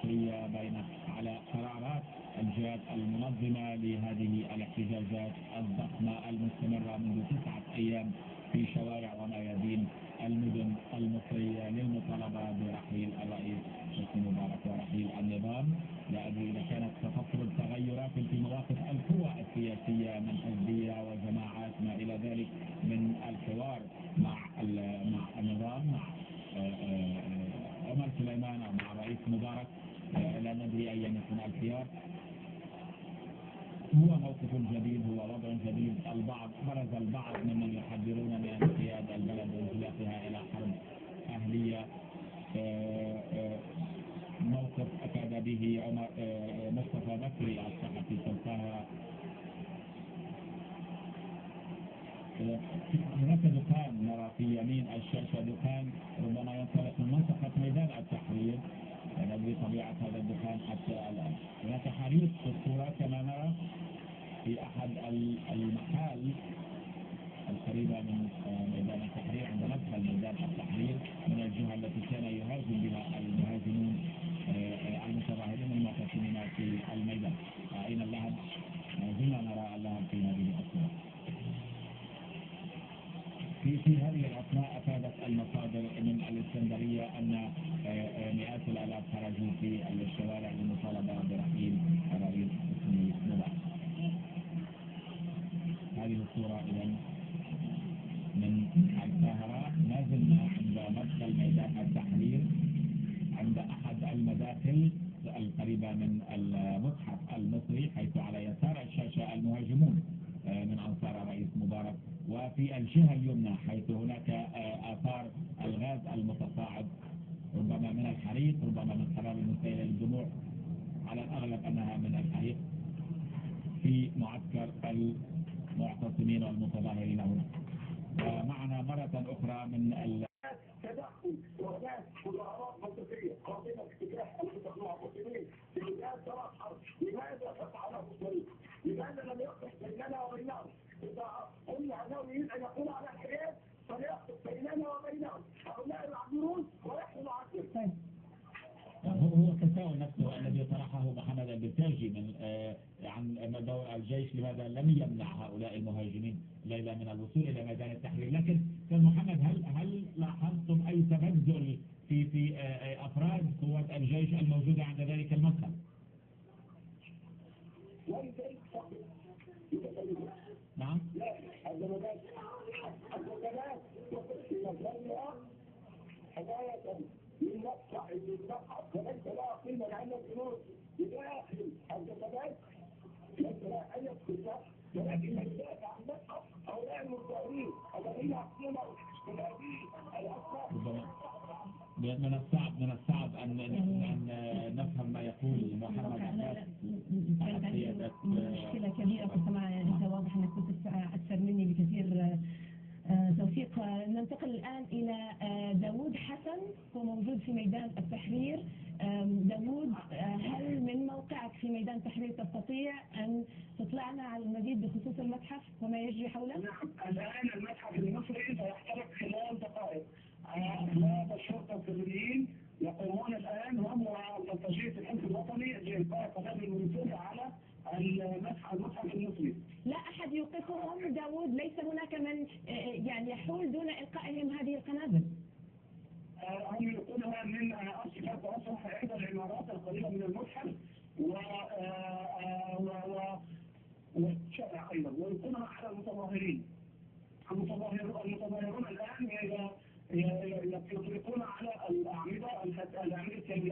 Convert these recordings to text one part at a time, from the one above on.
المصرية بين على قرارات الجهات المنظمة لهذه الاحتجاجات الضخمة المستمرة منذ 9 أيام في شوارع وميادين المدن المصرية للمطالبة برحيل الرئيس حسني مبارك ورحيل النظام. لا أدري إذا كانت ستفرض تغيرات في مواقف القوى السياسية من حزبية وجماعات ما إلى ذلك من الحوار مع النظام، مع عمر سليمان أو مع الرئيس مبارك. لا ندري أيا يكون الخيار. هو موقف جديد، هو وضع جديد. البعض برز البعض ممن يحذرون من انقياد البلد وانزلاقها إلى حرب أهلية. موقف أفاد به عمر مصطفى بكري الصحفي في القاهرة. هناك دخان نرى في يمين الشاشة، دخان ربما ينطلق من منطقة ميدان التحرير، لا ندري طبيعة هذا الدخان حتى الآن. هناك حريق في الصورة كما نرى في أحد المحال القريبة من ميدان التحرير، عند مدخل ميدان التحرير من الجهة التي كان يهاجم بها المهاجمون المتظاهرين المعتصمين في الميدان. أين اللهب؟ ما زلنا نرى اللهب في هذه الصورة. في هذه الأثناء أفادت المصادر من الإسكندرية أن مئات الآلاف خرجوا في الشوارع للمطالبة برحيل الرئيس حسني مبارك. هذه الصورة إذا من القاهرة. ما زلنا عند مدخل ميدان التحرير، عند أحد المداخل القريبة من المتحف المصري، حيث على يسار الشاشة المهاجمون من أنصار الرئيس مبارك، وفي الجهة اليمنى حيث هناك آثار الغاز المتصاعد، ربما من الحريق، ربما من قنابل المسيلة للدموع، على الأغلب أنها من الحريق في معسكر المعتصمين والمتظاهرين هنا. ومعنا مرة أخرى من تدخل وهناك مظاهرات منطقية قادمة باتجاه المعتصمين في ميدان ثلاث حرب. لماذا فتح لهم الطريق؟ لماذا لم يقف بيننا وبينهم؟ إذا قلنا أنه يريد أن يقول على الحياد فليقف بيننا وبينهم، هؤلاء يعبرون ونحن نعبر. هو التساؤل نفسه الذي طرحه محمد البتاجي من عن دور الجيش، لماذا لم يمنع هؤلاء المهاجمين ليلى من الوصول إلى ميدان التحرير؟ لكن أستاذ محمد، هل لاحظتم أي تبذل في أفراد قوات الجيش الموجودة عند ذلك المدخل؟ نعم. لا، الدبابات حماية للمتحف وليس لها قيمة، لأن الجنود بداخل الدبابات ليس لها أي قيمة، ولكن من يدافع عن المتحف هؤلاء المتظاهرين الذين يقومون من هذه الأسماء. من الصعب أن نفهم ما يقول محمد عباس. مشكلة كبيرة في السماع، أنت واضح أنك كنت أكثر مني بكثير. توفيق، ننتقل الآن إلى داوود حسن، هو موجود في ميدان التحرير. داوود، هل من موقعك في ميدان التحرير تستطيع أن تطلعنا على المزيد بخصوص المتحف وما يجري حوله؟ نعم، الآن المتحف المصري سيحترق خلال دقائق. أخلاق الشرطة السوريين يقومون الآن هم وبلطجية الحزب الوطني لإلقاء قنابل المولوتوف على المتحف المصري. لا أحد يوقفهم داوود، ليس هناك من يعني يحول دون إلقائهم هذه القنابل. هم يلقونها من أسطح إحدى العمارات القريبة من المتحف والشارع أيضا، ويلقونها على المتظاهرين. المتظاهرون الآن يطلقون على الأعمدة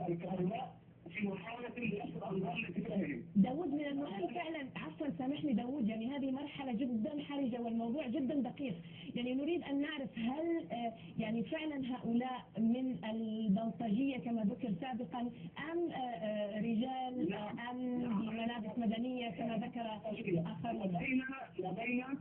الكهرباء في محاولة لأخذ أنظار لاتجاههم. داوود، من المهم فعلا، عفوا سامحني داوود، يعني هذه مرحلة جدا حرجة والموضوع جدا دقيق، يعني نريد أن نعرف هل يعني فعلا هؤلاء من البلطجية كما ذكر سابقا أم رجال أم بملابس مدنية كما ذكر آخرون؟ لدينا